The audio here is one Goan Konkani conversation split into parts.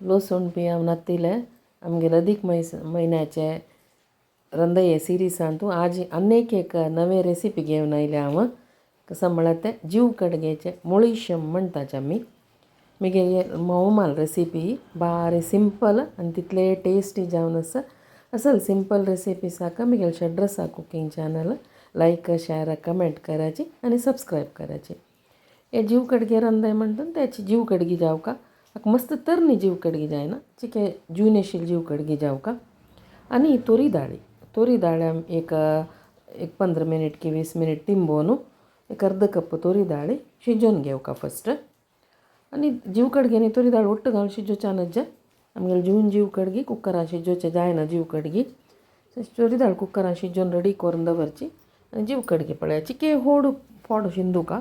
लसूण बी हांव नातिले आमगेले अदीक म्हयन्याचे रंदये सिरिसांतू आज आनीक एक नवे रेसिपी घेवन आयल्या हांव. कसो म्हळ्यार तें जीव कडगेचें मुळीशम म्हणटाचे आमी. मुगे मोवमाल रेसिपी बारी सिंपल आनी तितले टेस्टी जावन आसा. असल सिंपल रेसिपी साका मुगेले Shadrasa cooking channel like, share, comment करायची आनी सबस्क्रायब करायची. हे जीव कडगे रांदय म्हणटा त्याची जीव कडगी जावका मस्त तरणी जीव कडगी जायना, चिके जून जीव कडगी जावका. आनी तोरी दाळी, तोरी दाळ एक एक 15 मिनट की 20 मिनट तिंबोवन एक अर्द कप तोरी दाळी शिजोवन घेवका फस्ट. आनी जीव कडगे तोरी दाळ ಒಟ್ಟು घालून शिजोवच्या नज्जा. आमगेले जून जीव कडगी कुकरान शिजोवचें जायना जीव कडगी. तोरी दाळ कुकरान शिजोवन रेडी करून दवरची. आनी जीव कडगी पळयाची की होड फोड शिंदुका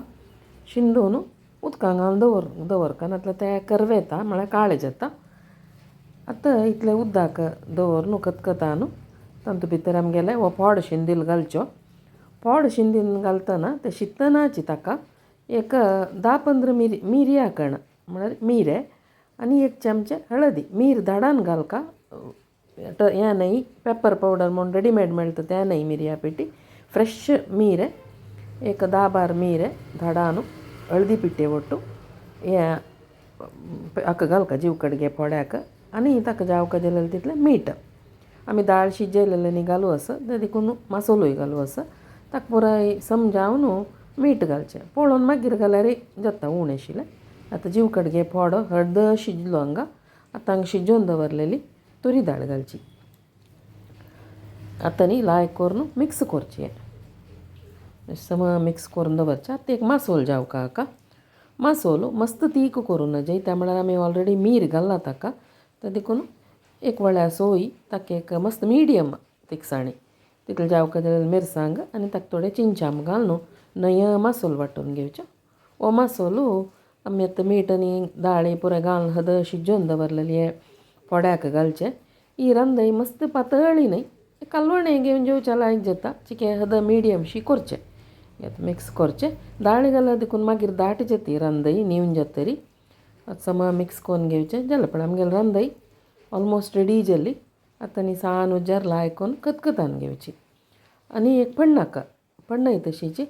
शिंदून उदकां घालून दवरका, नातल्यार ते करवेता, म्हळ्यार काळे जाता. आतां इतलें उदक दवर न्हू खतखता न्हू, तातूंत भितर आमगेलें हो फोड शिंदील घालच्यो. फोड शिंदील घालतना तें शित्तनाची ताका एक 10-15 मिरया कण, म्हळ्यार मिरें आनी एक चमचे हळदी. मीर धाडान घालका, हें न्हय पेपर पावडर म्हूण रेडीमेड मेळटा तें न्हय, मिरया पिठी फ्रेश मिरें एक 10-12 मिरें धाडान हळदी पिट्टे ಒಟ್ಟು हें हाका घालका जीव कडगे फोड्याक. आनी ताका जावका जाल्यार तितलें मीठ. आमी दाळ शिजयलेलें न्ही घालू आसा तें, देखून मासोलोय घालू आसा. ताका पुराय समजावन मीठ घालचें, पळोवन मागीर घाल्यार जाता उणें आशिल्लें. आतां जीव कडगे फोडो हळद शिजलो हांगा. आतां हांगा शिजोवन दवरलेली तुरी दाळ घालची. आतां न्ही लायक करून मिक्स करची, सम मिक्स करून दवरचें. आतां एक मासोल जावका हाका. मासोल मस्त तीक करूं नजय, त्या म्हळ्यार आमी ऑलरेडी मीर घाल्ला ताका, तर देखून एक वळ्या सोय ताका एक मस्त मिडियम तिखसाणी तितले जावका जाल्यार मिरसांग आनी ताका थोडें चिंचाम घालून न्हय मासोल वांटून घेवचो. हो मासोल आमी आतां मीठ आनी दाळी पुराय घालून हद शिजोवन दवरलेली फोड्याक घालचें. ही रांदय मस्त पातळी न्हय, कालवणें घेवन जेवच्या लायक जाता, चिके हद मिडियमशी करचें. आतां मिक्स करचें. दाळी घाल्यार देखून मागीर दाट जाता रांदय, न्हीवन जातरी. आतां समा मिक्स करून घेवचें. जालें पण आमगेली रांदय ऑलमोस्ट रेडी जाली. आतां न्ही सान उजार लायक करून खतखतान घेवची. आनी एक पण्णाका, पण्णय तशीची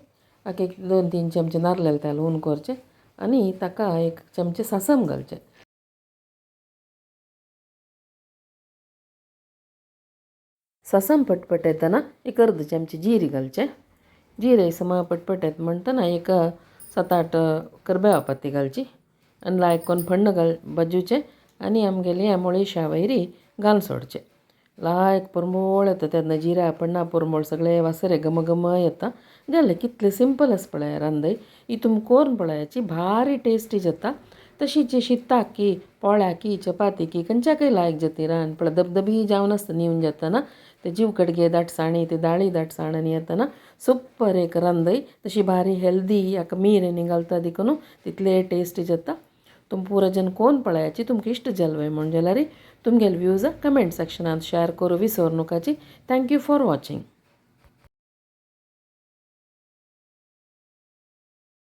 हाका एक 2-3 चमचे नारलेलें तेल हून करचें आनी ताका एक चमचे सासम घालचें. सासम पटपट येतना एक अर्द चमचे जिरी घालचें. जिरे समा पटपट येता म्हणटना एक 7-8 करबेवा पाती घालची आनी लायक करून फण्ण घाल भाजूचें आनी आमगेली मुळी शावयरी घालून सोडचें. लायक परमळ येता तेन्ना जिरा पण्णा परमळ सगळे वासरे घमघम येता. जालें, कितलें सिंपल आसा पळय रांदय. ही तुमी करून पळयाची, भारी टेस्टी जाता. तशीच शिताकी, पोळ्याकी, चपातीकी खंयच्याकय लायक जाता रांद. पळय धबधबी जावन आसता न्हीवन जातना ते जीव कडगे दाटसाणी ते दाळी दाटसाण आनी येतना सुपर एक रांदय. तशी भारी हेल्दी, हाका मीर आनी घालता देखून तितले टेस्टी जाता. तुमी पुरो जन कोण पळयाची, तुमकां इश्ट जाल म्हूण जाल्यार तुमगेले व्यूज कमेंट सेक्शनांत शेअर करूं विसर नकाची. Thank you for watching.